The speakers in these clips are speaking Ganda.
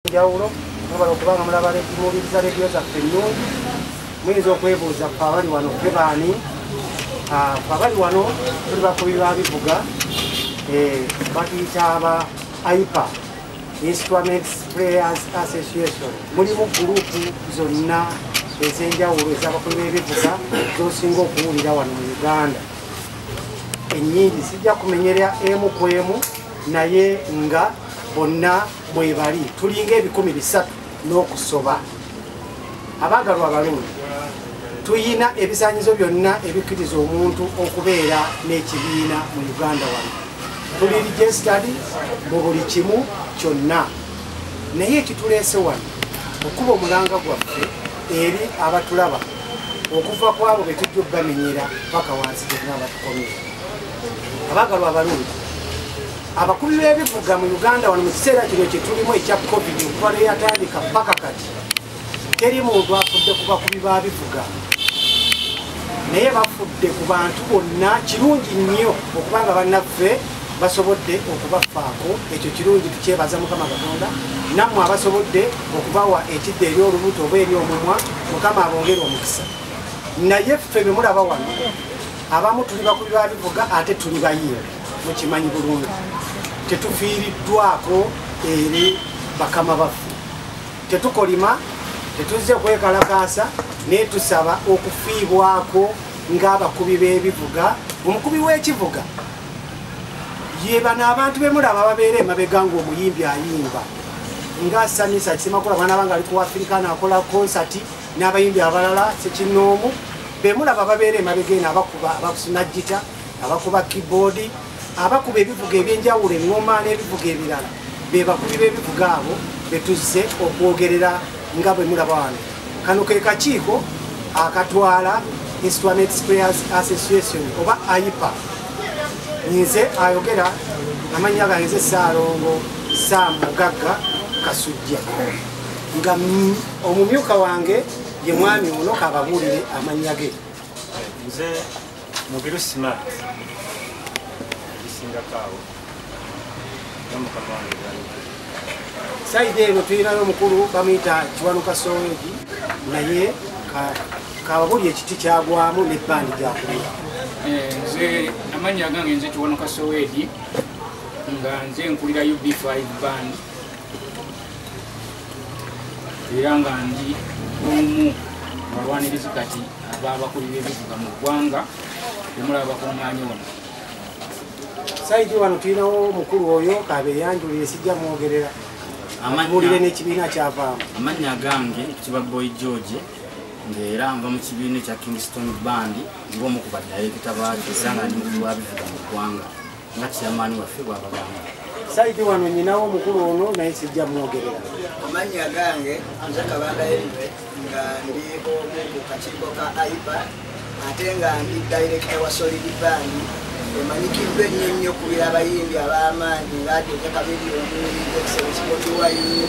Njawulo mwebale okubanga mulaba muwuliriza leediyo zaffe ennungi. Muyinza okwebuuza ffe abali wano ffe baani? Ffe abali wano tuli bakubi ba bivuga, batuyita aba AIPA, Instruments Players Association. Mulimu gurupu zonna ez'enjawulo ez'abakubi b'ebivuga z'osinga okuwulira wano mu Uganda. Ennyingi sijja kumenyera emu ku emu, naye nga bonna mwebali tulinga 300 n'okusoba. Abaagalwa abalungi, tuyina ebisaanyizo byonna ebikkiriza omuntu okubeera n'ekibiina mu Uganda wano. Tuli registered mu buli kimu kyonna, naye ekituleese wano okuba omulanga gwaffe eri abatulaba okuva ku abo be tujja okubamenyera paka wansi gye tunaaba tukomye. Abaagalwa abalungi, abakubi b'ebivuga mu Uganda wano mu kiseera kino kye tulimu ekya COVID, okuva lwe yatandika paka kati teri muntu afudde ku bakubi ba bivuga, naye bafudde ku bantu bonna. Kirungi nnyo okubanga bannaffe basobodde okubafaako, ekyo kirungi, tukyebaza Mukama Katonda. Nammwe abasobodde okubawa ekidde eri olubuto oba eri omumwa, Mukama abongere omukisa. Naye ffe be mulaba wano abamu tuli bakubi ba bivuga ate tuli bayimbi, mukimanyi bulungi. Tetufiiriddwako eri bakama baffe, tetukolima, tetuzze kwekalakaasa, naye tusaba okufiibwako ng'abakubi b'ebivuga. Omukubi w'ekivuga ye bano abantu be mulaba babeera emabega ng'omuyimbi ayimba, nga Samisa Kisemakula bw'anaaba nga ali ku Africa n'akola konsati n'abayimbi abalala sekinnoomu, be mulaba babeera emabega eno, abakuba abakusuna gita, abakuba keyboard, abakuba ebivuga ebyenjawulo, eŋŋoma n'ebivuga ebirala, be bakubi b'ebivuga abo be tuzze okwogerera nga bwe mulaba wano. Kano ke kakiiko akatwala Instruments Players Association oba AIPA. Nze ayogera amannya gange nze Ssaalongo Sam Mugagga Kasujja, nga omumyuka wange ye mwami ono kababuulire amannya ge. Nze Mubiru Smart ebisingako awo nga mukama wange bw'ayogera. Side eno tulinayo omukulu bamuyita Kiwanuka Soweedi, naye kababuulire ekiti kyagwamu n'ebbandi gy'akulira. Nze amannya gange nze Kiwanuka Soweedi, nga nze nkulira UB5 band, era nga ndi omu balwanirizi kati ab'abakubi b'ebivuga mu ggwanga bemulaba bakuŋŋaanye wano. Side wano tulinawo omukulu oyo kabeeyanjulire, sijja mwogerera, muwulire n'ekibiina kyavaamu. Amannya gange Kiba Boy George, ng'era nva mu kibiina ekya Kingston Band ng'omu ku badirekita baakyo, era nga ndi mukubi wa bivuga mu ggwanga nga chairman waffe bw'abagamba. Side wano nyinawo omukulu ono naye sijja mwogerera. Amannya gange nze Kabanda Henry, nga ndi omu ku kakiiko ka AIPA, ate nga ndi director wa Solid Band emanyikiddwa ennyo ennyo okubira abayimbi ab'amaanyi nga Jose Chameleone, Excellence Bobi Wine,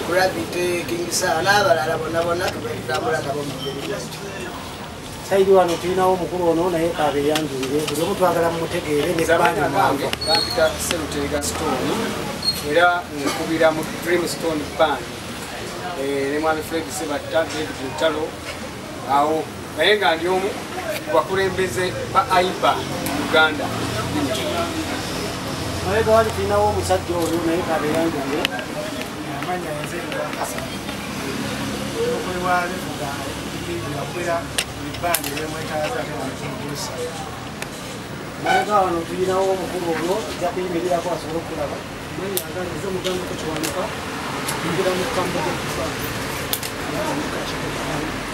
Gravity, King Saha n'abalala bonna bonna tutambula nabo mu ngeri bwetyo. Side wano tulinawo omukulu ono naye kabeeyanjulire, buli omu twagala mumutegeere ne bandi mwava. Bampita Sserutega Stone, era nkubira mu Dream Stone Band ne mwami Fred Sebatta, David Lutalo awo, naye nga ndi omu ku bakulembeze ba AIPA Uganda. Mabega wali tulinawo omusajja oyo naye kabeeyanjulire. Amannya nze Lwakasa, omukubi wa bivuga yakulira buli bbandi lwemwetaaza ate nga mukimugusa. Mabega wano tulinawo omukulu ono ajja kuyimirirako asobole okulaba. Amannya agange nze Mugambako Kiwanuka, ngira mu Kambogo Band era ndi kakiiko ka AIPA.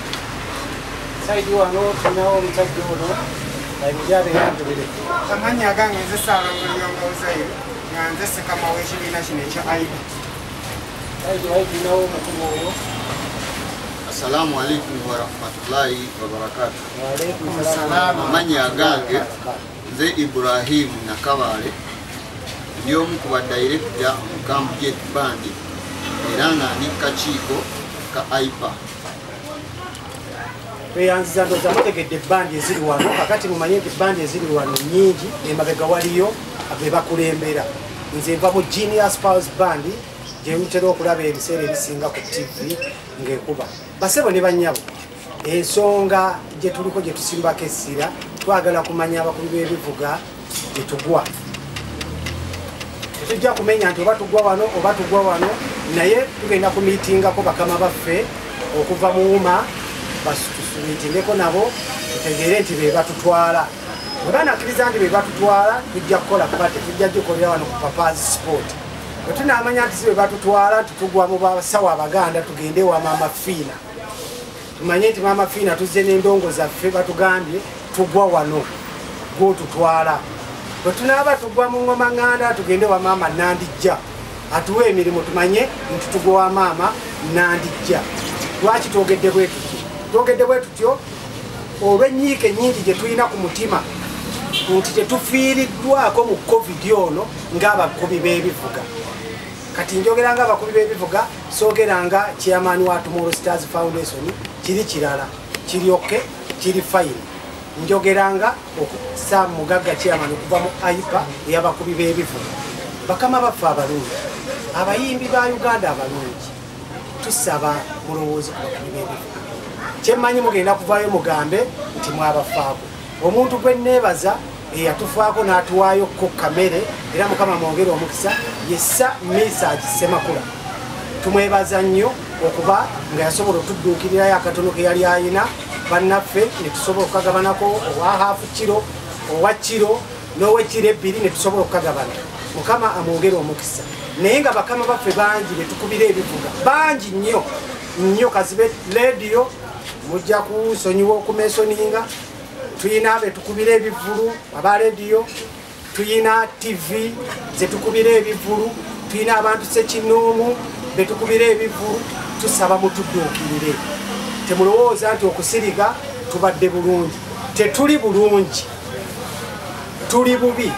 Side wano tulinawo omusajja ono ayimiridde abeeyanjulire. Amannya agange nze Ssaalongo Luyonga Uzairu, nga nze ssekama w'ekibiina kino ekya AIPA. Side wali tulinawo omukulu oyo. Assalamu alaikum warahmatullahi wabarakatuh. Waalaikum salaam. Amannya agange nze Ibrahim Nakabaale, ndi omu ku badirekita mu Camp Jet Band, era nga ndi kakiiko ka AIPA. Tweyanziza, ndowooza mutegedde ebbandi eziri wano. Kakati mumanye nti ebbandi eziri wano nnyingi, emabega waliyo be bakulembera. Nze nva mu Genius Powers Band. gye mutera okulaba ebiseera ebisinga ku TV ng'ekuba. Basebo ne bannyabo, ensonga gye tuliko gye tusimbako essira, twagala kumanya abakubi b'ebivuga gye tugwa. Tetujja kumenya nti oba tugwa wano oba tugwa wano, naye tugenda kumiitingako bakama baffe okuva mu UMA, batumiitingeko nabo tutegeere nti be batutwala. Bwe banakkiriza nti be batutwala, tujja kukola party, tujja gikolera wano ku Papa's Sport. Bwe tunaamanya nti si be batutwala, tutugwa mu basawo Abaganda, tugende wa Maama Fiina. Tumanye nti Maama Fiina tuzze n'endongo zaffe, batugambye tugwa wano, gw'otutwala. Bwe tunaaba tugwa mu ngoma ŋŋanda, tugende wa Maama Nandijja atuwe emirimu, tumanye nti tugwa wa Maama Nandijja. Lwaki twogedde bwe tutyo? Twogedde bwe tutyo olw'ennyiike ennyingi gye tulina ku mutima nti tetufiiriddwako mu COVID ono ng'abakubi b'ebivuga. Kati njogera ng'abakubi b'ebivuga, soogera nga chairman wa Tomorrow Stars Foundation, kiri kirala, kiri okay, kiri fine. Njogera nga Sam Mugagga chairman okuva mu AIPA ey'abakubi b'ebivuga. Bakama baffe abalungi, abayimbi ba Uganda abalungi, tusaba mulowooze ku bakubi b'ebivuga. Kyemmanyi mugenda kuvaayo mugambe nti mwabafaako. Omuntu gwe nneebaza eyatufaako n'atuwaayo ko kamere, era Mukama mwongere omukisa, ye Sir Mesach Ssemakula. Tumwebaza nnyo okuba nga yasobola otudduukirirayo akatono ke yali ayina bannaffe ne tusobola okukagabanako owa haafu kiro, owa kiro n'owekiro ebbiri ne tusobola okukagabana. Mukama amwongere omukisa. Naye nga bakama baffe bangi be tukubira ebivuga, bangi nnyo nnyo, kazibe leediyo mujja kusonyiwa okumensoninga. Tuyina betukubira ebivvulu aba leediyo, tuyina TV zetukubira ebivvulu, tuyina abantu ssekinnoomu betukubira ebivvulu. Tusaba mutudduukirire. Temulowooza nti okusiriga tubadde bulungi. Tetuli bulungi, tuli bubi.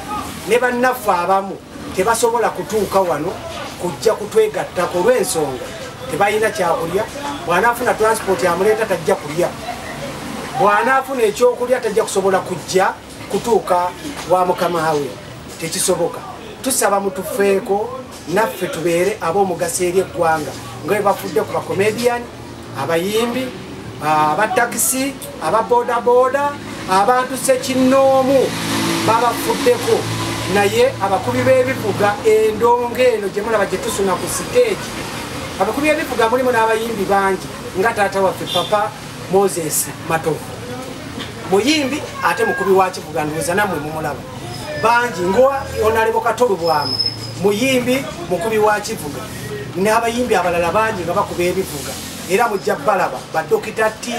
Ne bannaffe abamu tebasobola kutuuka wano kujja kutwegattako olw'ensonga tebalina kyakulya. Bw'anaafuna transport amuleeta tajja kulya, bw'anaafuna ekyokulya tajja kusobola kujja kutuuka wa mukama we, tekisoboka. Tusaba mutufeeko naffe tubeere ab'omugaso eri eggwanga nga bwe bafudde ku bakomedian, abayimbi, abatakisi, ababoodabooda, abantu ssekinnoomu babafuddeko. Naye abakubi b'ebivuga endongo eno gye mulaba gye tusuna ku siteegi, abakubi b'ebivuga mulimu n'abayimbi bangi nga taata waffe Papa Moses Matovu, muyimbi ate mukubi wa kivuga, ndowooza nammwe mumulaba. Bangi nga Honorable Kato Lubwama, muyimbi mukubi wa kivuga, n'abayimbi abalala bangi nga bakuba ebivuga, era mujja balaba ba Dr. T,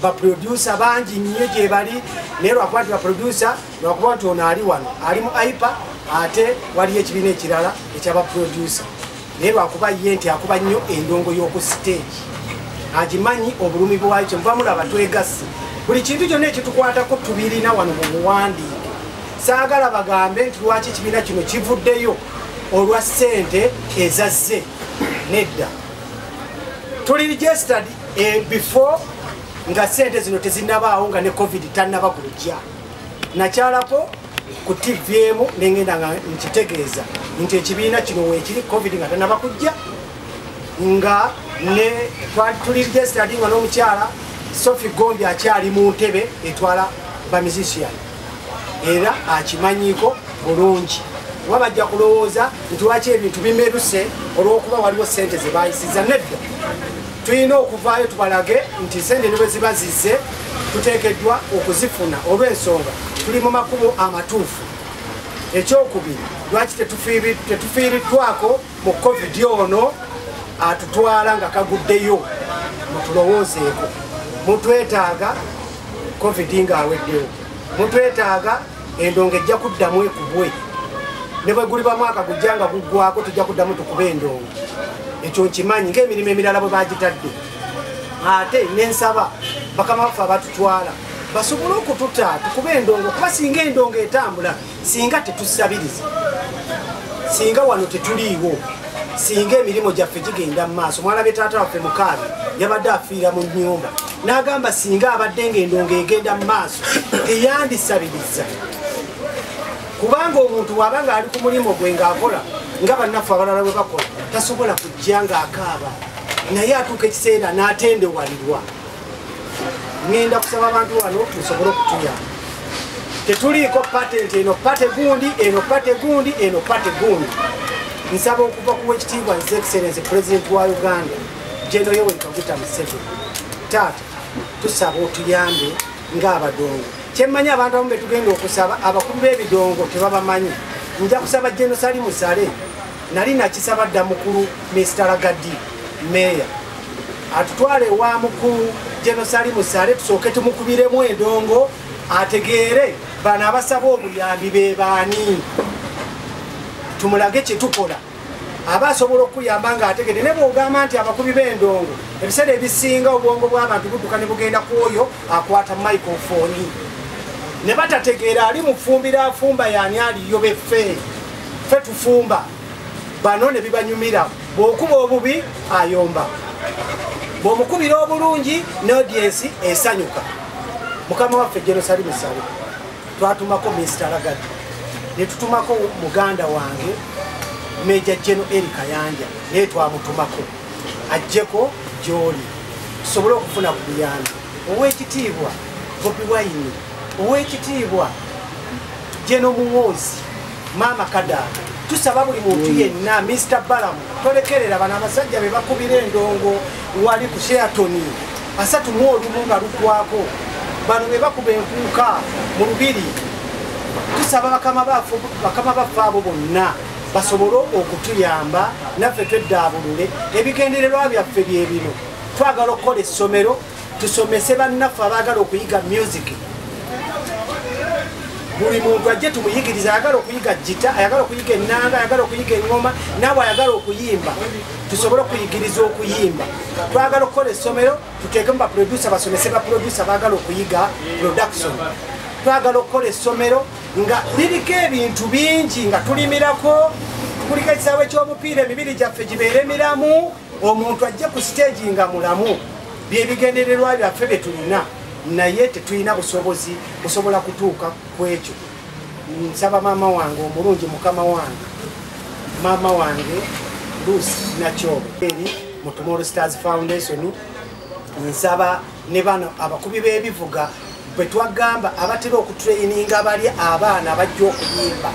ba producer bangi nnyo gye bali. Naye lwakuba nti ba producer, lwakuba nti ono ali wano ali mu AIPA, ate waliyo ekibiina ekirala ekyaba producer, naye lwakuba ye nti akuba nnyo endongo y'oku siteegi, agimanyi obulumi bwayo. Kyemuva mulaba twegasse, buli kintu kyonna ekitukwatako tubirina wano mu buwandiike. Saagala bagambe nti lwaki ekibiina kino kivuddeyo olwa ssente ezazze. Nedda, tuli registered before nga ssente zino tezinnabaawo, nga ne COVID tannaba kujja. Nakyalako ku TV emu nengenda nga nkitegeeza nti ekibiina kino weekiri COVID nga tannaba kujja, nga ne tuli registered nga n'omukyala Sophie Gombi akyali mu ntebe etwala ba musician, era akimanyiiko bulungi. Oba bajja kulowooza nti lwaki ebintu bimeruse olw'okuba waliwo ssente ze baayisizza. Nedda, tulina okuvaayo tubalage nti ssente ne bwe ziba zizze tuteekeddwa okuzifuna olw'ensonga tuli mu makubo amatuufu. Ekyokubiri, lwaki tetufiiriddwako mu COVID ono atutwala nga kaguddeyo? Mutulowoozeeko, mutwetaaga COVID ng'aweddewo, mutwetaaga endongo ejja kuddamu ekubwe, ne bwe guliba mwaka gujja nga guggwako tujja kuddamu tukube endongo. Ekyo nkimanyi ng'emirimu emirala bwe bagitadde. Ate nensaba bakama baffe abatutwala basobole okututa tukube endongo, kuba singa endongo etambula, singa tetusabiriza, singa wano tetuliiwo, singa emirimu gyaffe gigenda mu maaso. Mwalabye taata waffe Mukaabi yabadde afiira mu nnyumba, n'agamba singa abadde ng'endongo egenda mu maaso teyandisabiriza, kubanga omuntu bw'aba ng'ali ku mulimu gwe ng'akola nga bannaffe abalala bwe bakola, Tasobola kujja ng'akaaba, naye atuuka ekiseera n'atendewalirwa. Ŋŋenda kusaba abantu wano musobole okutuyamba. Tetuliiko patent eno pate gundi, eno pate gundi, eno pate gundi. Nsaba okuva ku w'ekitiibwa His Excellency President wa Uganda, General Yoweri Kaguta Museveni. Taata, tusaba otuyambe ng'abadongo. Kyemmanyi abantu abamu be tugenda okusaba, abakulu b'ebidongo tebabamanyi. Nja kusaba General Salim Saleh, nali nakisaba dda mukulu Mr. Lagadi, Meya. Atutwale wa mukulu General Salim Saleh tusooke tumukubiremu endongo ategeere bano abasaba obuyambi be baani. Tumulage kye tukola. Aba asobola okuyamba ng'ategedde. Ne bw'ogamba nti abakubi b'endongo ebiseera ebisinga obwongo bw'abantu budduka ne bugenda ku oyo akwata microphone. Ne batategeera ali mufumbiro afumba y'ani aliyo beffe. Ffe tufumba. Bano ne bibanyumira. Bw'okuba obubi ayomba. Bw'omukubira obulungi ne audience esanyuka. Mukama waffe General Salim Saleh twatumako Mr. Lagadi, ne tutumako muganda wange Major General Eri Kayanja, naye twamutumako ajjeko gy'oli tusobole okufuna ku buyambi. Ow'ekitiibwa Bobi Wine, ow'ekitiibwa General Muhoozi, Maama Kadaga, tusaba buli muntu yenna, Mr. Balamu, tolekerera bano abasajja be bakubira endongo wali ku Sheraton 31 nga lukwako. Bano be bakuba enkuuka mu Lubiri. Tusaba bakama baffe abo bonna basobole okutuyamba naffe tweddaabulule. Ebigendererwa byaffe bye bino. Twagala okukola essomero tusomese bannaffe abaagala okuyiga music. Buli muntu ajje tumuyigirize, ayagala okuyiga gita, ayagala okuyiga ennanga, ayagala okuyiga engoma, naawe ayagala okuyimba, tusobole okuyigiriza okuyimba. Twagala okukola essomero tuteekemu baproducer basomese baproducer baagala okuyiga production. Twagala okukola essomero nga liriko ebintu bingi, nga tulimirako, kuliko ekisaawe ky'omupiira, emibiri gyaffe gibeere miramu, omuntu ajje ku stage nga mulamu. Byebigendererwa byaffe bye tulina, naye tetulina busobozi busobola kutuuka ku ekyo. Nsaba maama wange omulungi, mukama wange, maama wange Lucy Nakyobe eri mu Tomorrow Stars Foundation. Nsaba ne bano abakubi b'ebivuga bwe twagamba abatera okutraininga bali abaana abajja okuyimba,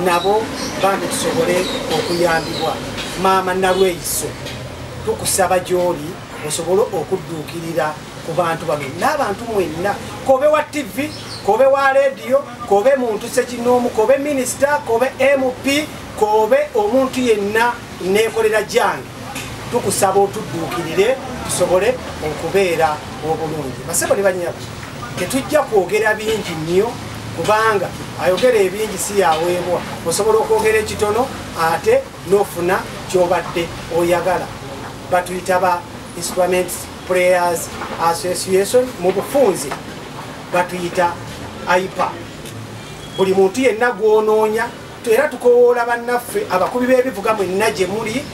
nabo bambi tusobole okuyambibwa. Maama Nalweyiso, tukusaba gy'oli osobole okudduukirira ku bantu bano n'abantu mwenna, kobe wa TV, kobe wa radio, kobe muntu ssekinnoomu, kobe minisita, kobe MP, kobe omuntu yenna neekolera gyange. Tukusaba otudduukirire tusobole okubeera obulungi. Basebo ne bannyabo, tetujja kwogera bingi nnyo kubanga ayogera ebingi si yaweebwa. Osobola okwogera ekitono ate n'ofuna ky'obadde oyagala. Batuyita ba Instruments Players Association, mu bufunze batuyita AIPA. Buli muntu yenna gw'onoonya, era tukowoola bannaffe abakubi b'ebivuga mwenna gye muli,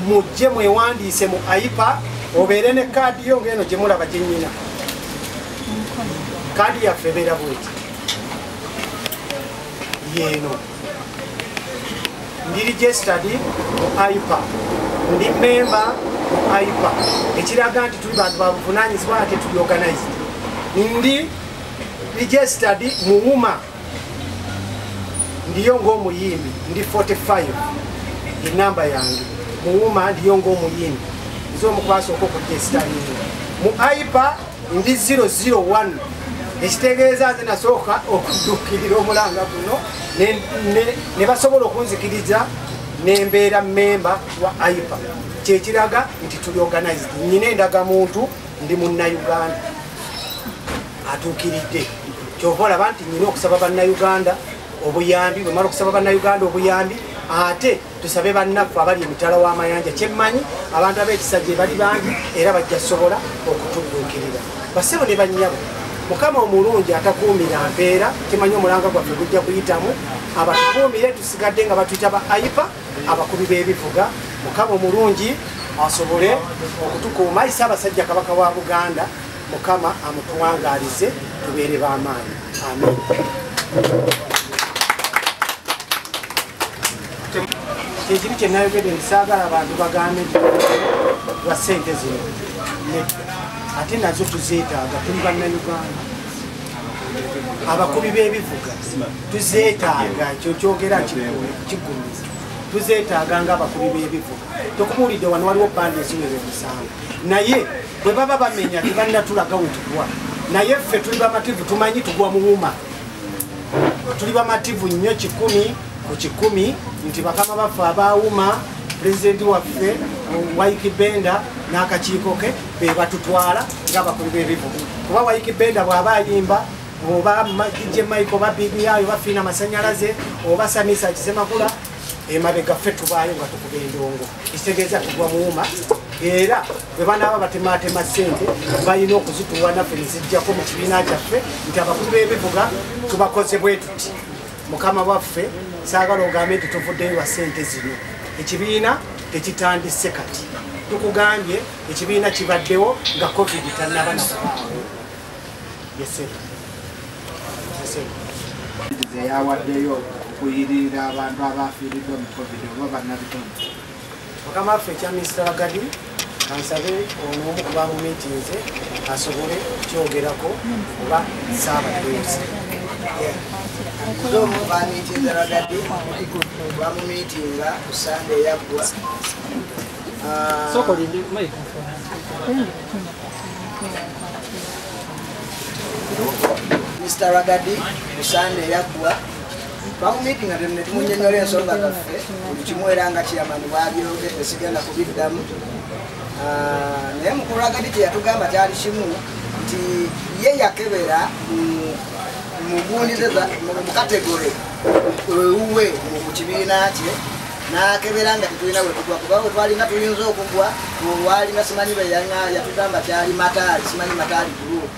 mujje mwewandiise mu AIPA, obeere ne kaadi yo ng'eno gye mulaba gye nnyina. Kaadi yaffe ebeera bweti yeeno. Ndi registered mu AIPA, ndi member mu AIPA, ekiraga nti tuli bantu babuvunaanyizibwa ate tuli organized. Ndi registered mu UMA, ndiyo ng'omuyimbi, ndi 45 enamba yange mu UMA, ndiyo ng'omuyimbi, nze omu ku basooka okuregisteringa. Mu AIPA ndi 001, ekitegeeza nze nasooka okudduukirira omulanga guno ne basobola okunzikiriza nembeera memba wa AIPA. Kyekiraga nti tuli organized. Nnyina endagamuntu, ndi munnayuganda atuukiridde. Kyova olaba nti nnyina okusaba bannayuganda obuyambi. Bwe mala okusaba bannayuganda obuyambi, ate tusabe bannaffe abali emitala w'amayanja. Kyemmanyi abantu ab'ekisa gye bali bangi era bajja sobola okutudduukirira. Basebo ne bannyabo, Mukama omulungi atakuumira mpeera, kimanyi omulanga gwaffe gujja kuyitamu, abatukuumire tusigadde nga batuyita ba AIPA, abakubi b'ebivuga. Mukama omulungi asobole okutukuuma. Ayi Ssaabasajja Kabaka wa Buganda, Mukama amutuwangaalize tubeere b'amaanyi. Amiina. Kyekiri kye nayogedde nti saagala abantu bagambe nti lwa ssente zino, ate nazo tuzeetaaga, tuli bannayuganda. Abakubi b'ebivuga tuzeetaaga, ekyo kyogera kiggumiza, tuzeetaaga ng'abakubi b'ebivuga. Tokubuulidde wano waliwo bandi eziwera emisango, naye bwe baba bamenya tebannatulaga we tugwa, naye ffe tuli bamativu, tumanyi tugwa mu wuma. Tuli bamativu nnyo 100 ku 100 nti bakama baffe abaawuma, pulezidenti waffe Waiki Benda n'akakiiko ke be batutwala ng'abakubi b'ebivuga. Kuba Waiki Benda bw'aba ayimba, oba DJ Mike, oba BBI, oba Fiina Masanyalaze, oba Samisa Kisemakula, emabega ffe tubaayo nga tukuba endongo, ekitegeeza tugwa muwuma. Era bwe banaaba batemaatema ssente balina okuzituwa naffe ne zijjako mu kibiina kyaffe nti abakubi b'ebivuga tubakoze bwe tuti. Mukama waffe, saagala ogambe nti tuvuddeyo lwa ssente zino. Ekibiina tekitandise kati, tukugambye ekibiina kibaddewo nga COVID tannaba nakubaawo. Yawaddeyo okuyirira abantu abafiiriddwa mu COVID oba bannabitone. Mukama waffe, ekya Minisita Ragadi, kansabe ono omu ku bamumiitinze asobole okukyogerako oba Ssaabadduuzi. Nze omu bamiitinze Ragadi, bamumiitinga ku Sande eyaggwa. Mr. Ragadi ku Sande eyaggwa twamumiitinga ne tumunyonnyola ensonga zaffe buli kimu, era nga chairman bw'abyogedde sigenda kubiddamu. Naye mukulu Ragadi kye yatugamba kyali kimu nti ye yakebera mu gundi ze mu kategore ewuwe mu kibiina kye, n'akebera nga tetulina we tugwa, kuba we twalinga tuyinza okugwa olwalinga simanyi be yatugamba kyali mataali, simanyi mataali group,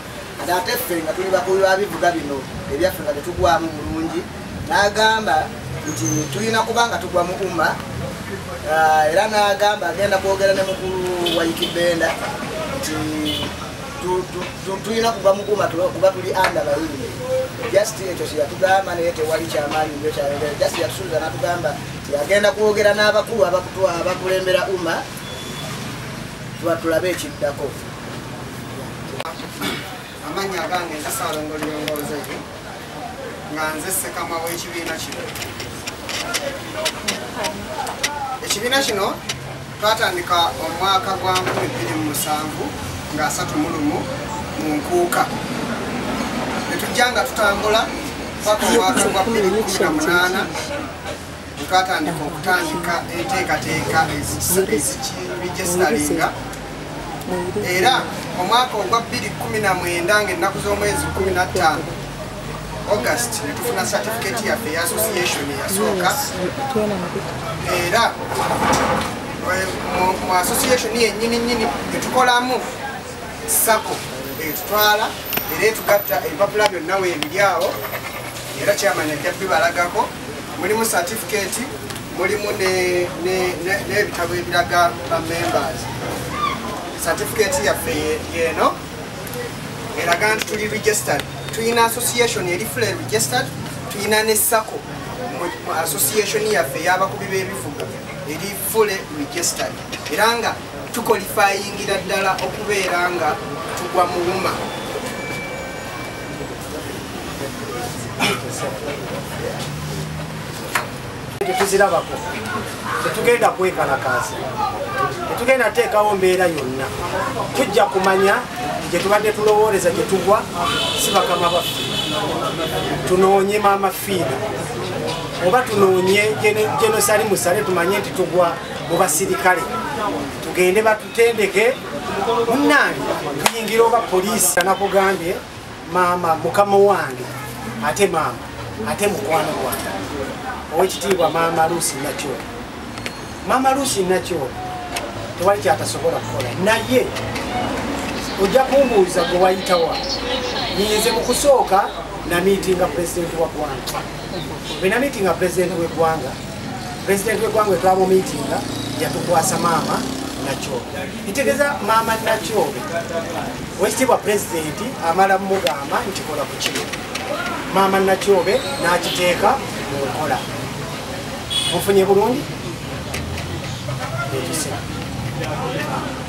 ate ffe nga tuli bakubi ba bivuga bino ebyaffe nga tetugwamu bulungi. N'agamba nti tulina kuba nga tugwa mu umma, era n'agamba agenda kwogera ne mukulu Waiki Benda nti tulina kugwa mu umma kuba tuli anda bayimbi. Just ekyo kye yatugamba, naye tewali kyamaanyi nnyo kyayogera. Just yatusuubiza n'atugamba nti agenda kwogera n'abakulu abakulembera umma tulabe ekiddako. Amannya agange nze Ssaalongo Lyongoozeeyo, nga nze ssekamwa w'ekibiina kino. Ekibiina kino twatandika omwaka gwa 2007 nga 31 mu Nkuuka, ne tujja nga tutambula paka omwaka gwa 2018 twatandika okutandika enteekateeka ezikiregisitalinga. Era omwaka ogwa 2019 ng'ennaku z'omwezi 15 August ne tufuna certificate yaffe ya association eyasooka. Era mu association yennyini nnyini ne tukolamu SACCO etutwala era etugatta ebipapula byonna weebiri awo, era chairman ajja bibalagako. Mulimu certificate, mulimu n'ebitabo ebiraga ba members. Certificate yaffe yeno eraga nti tuli registered, tulina association eri fully registered, tulina ne SACCO mu association yaffe y'abakubi b'ebivuga eri fully registered, era nga tuqualifyingira ddala okubeera nga tugwa mu wuma. Tetuzirabako, tetugenda kwekalakaasa, tetugenda teekawo mbeera yonna. Tujja kumanya gye tubadde tulowooleza gye tugwa si bakama baffe. Tunoonye Maama Fiina oba tunoonye Genosali Musale, tumanye nti tugwa mu basirikale, tugende batutendeke munnange tuyingire oba poliisi. Nakugambye maama mukama wange, ate maama ate mukwano gwange owekitiibwa Maama Lucy Nakyobe. Maama Lucy Nakyobe tewali kyatasobola kukola, naye ojja kumbuuza gwe wayitawa. Nze mu kusooka namiitinga pulezidenti wa ggwanga. Bwe namiitinga pulezidenti w'eggwanga, pulezidenti w'eggwanga bwe twamumiitinga yatukwasa Maama Nakyobe. Ntegeeza Maama Nakyobe owekitiibwa pulezidenti amala mugamba nti kola ku kino, Maama Nakyobe n'akiteeka mu nkola. Mufunye bulungi? Ekyo.